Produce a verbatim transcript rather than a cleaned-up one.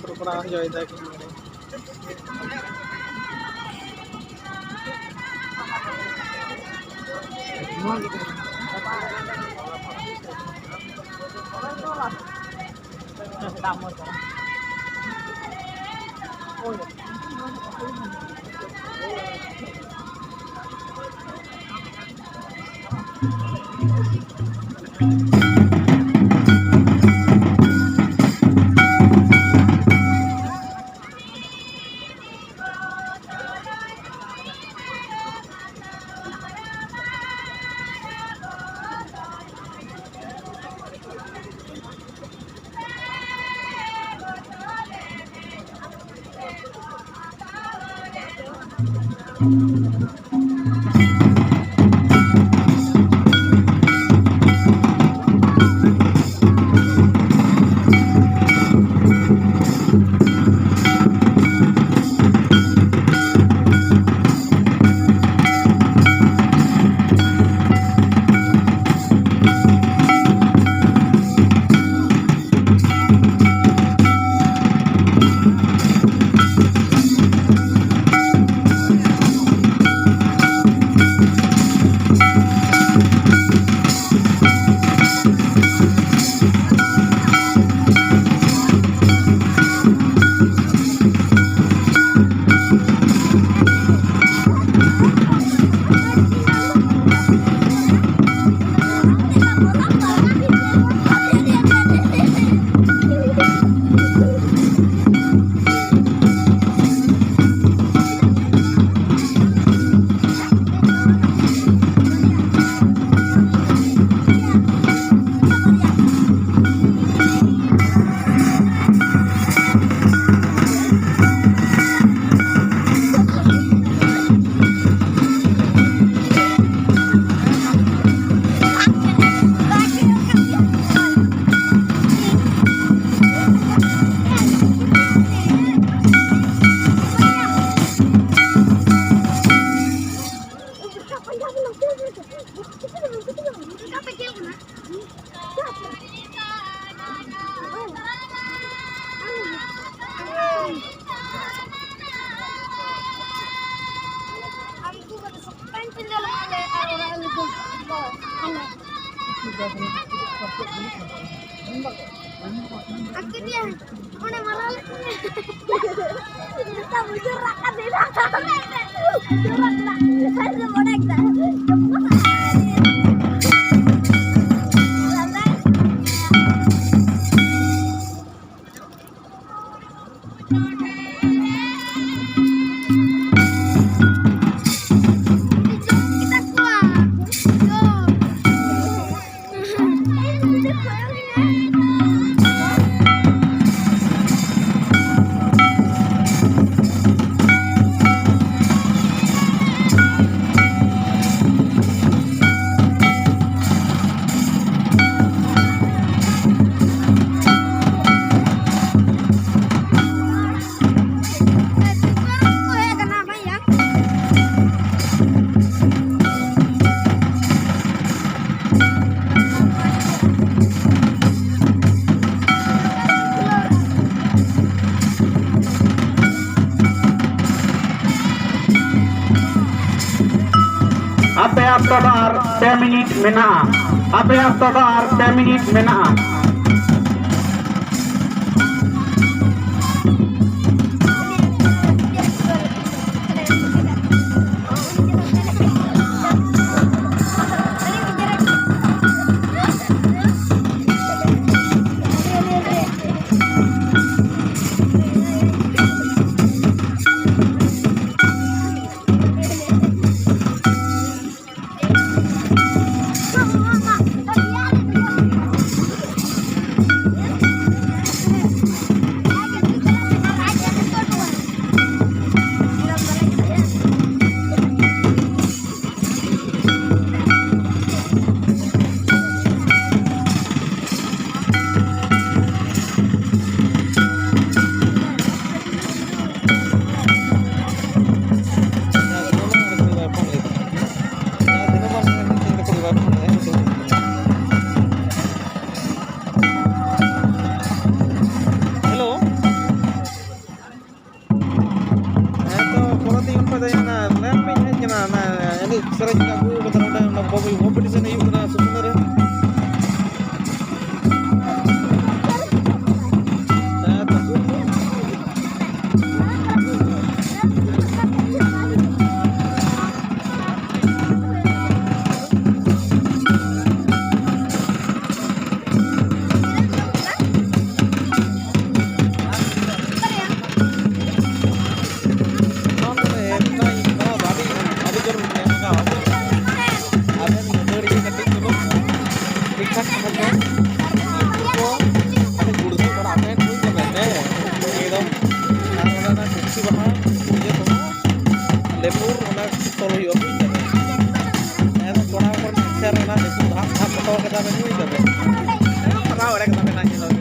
Programme ᱦᱩᱭ ᱫᱟᱲᱮᱭᱟᱜᱼᱟ᱾ ᱚᱱᱮ ᱢᱟᱨᱟᱝ ᱞᱮᱠᱟ᱾ ᱱᱮᱛᱟᱨ ᱵᱩᱡᱷᱟᱹᱣ ᱨᱟᱜ ᱠᱟᱱ ᱫᱚᱭ ᱨᱟᱜ ᱠᱟᱱ᱾ ᱵᱩᱡᱷᱟᱹᱣ ᱨᱟᱜ ᱠᱟᱱᱟ᱾ ᱱᱮᱛᱟᱨ ᱫᱚ ᱢᱚᱱᱮ ᱠᱮᱫᱟ᱾ ᱟᱯᱮ ᱚᱠᱛᱚ ᱫᱚ ᱟᱨ ᱯᱮ ᱢᱤᱱᱤᱴ ᱢᱮᱱᱟᱜᱼᱟ᱾ ᱟᱯᱮ ᱚᱠᱛᱚ ᱫᱚ ᱟᱨ ᱯᱮ ᱢᱤᱱᱤᱴ ᱢᱮᱱᱟᱜᱼᱟ᱾ ᱟᱹᱜᱩ ᱠᱟᱫᱟ ᱱᱚᱰᱮ, ᱚᱱᱟ ᱠᱚᱢᱯᱤᱴᱤᱥᱚᱱ ᱦᱩᱭᱩᱜ ᱠᱟᱱᱟ ᱥᱩᱥᱩᱱᱤᱭᱟᱹ ᱨᱮ᱾ ᱟᱹᱰᱤ, ᱟᱹᱰᱤ ᱡᱳᱨ ᱟᱵᱮᱱ ᱫᱟᱹᱲ ᱤᱫᱤ ᱠᱟᱹᱴᱤᱡ ᱪᱩᱞᱩᱝ ᱴᱷᱤᱠ ᱴᱷᱟᱠ ᱛᱟᱦᱮᱱ ᱯᱮ᱾ ᱠᱚ ᱟᱹᱰᱤ ᱜᱩᱲᱫᱷᱟᱹ ᱠᱚᱲᱟ ᱟᱵᱮᱱ ᱵᱩᱡᱽ ᱫᱟᱵᱮᱱ, ᱦᱮᱸ? ᱮᱠᱫᱚᱢ᱾ ᱟᱨ ᱚᱱᱟ, ᱚᱱᱟ ᱠᱩᱠᱥᱤ ᱵᱟᱦᱟ ᱤᱭᱟᱹ ᱠᱚᱦᱚᱸ ᱞᱮᱵᱩ ᱚᱱᱟ ᱛᱚᱞ ᱦᱩᱭᱩᱜᱼᱟ, ᱵᱩᱡᱽ ᱫᱟᱵᱮᱱ? ᱮᱠᱫᱚᱢ ᱠᱚᱲᱟ ᱦᱚᱯᱚᱱ ᱢᱤᱠᱥᱪᱟᱨ ᱚᱱᱟ ᱞᱮᱵᱩ ᱫᱷᱟᱯ ᱫᱷᱟᱯ ᱯᱷᱚᱴᱚ ᱠᱟᱫᱟ ᱵᱮᱱ, ᱵᱩᱡᱽ ᱫᱟᱵᱮᱱ? ᱯᱟᱲᱦᱟᱣ ᱮᱲᱮ ᱠᱟᱫᱟ ᱵᱮᱱ, ᱧᱮᱞᱚᱜ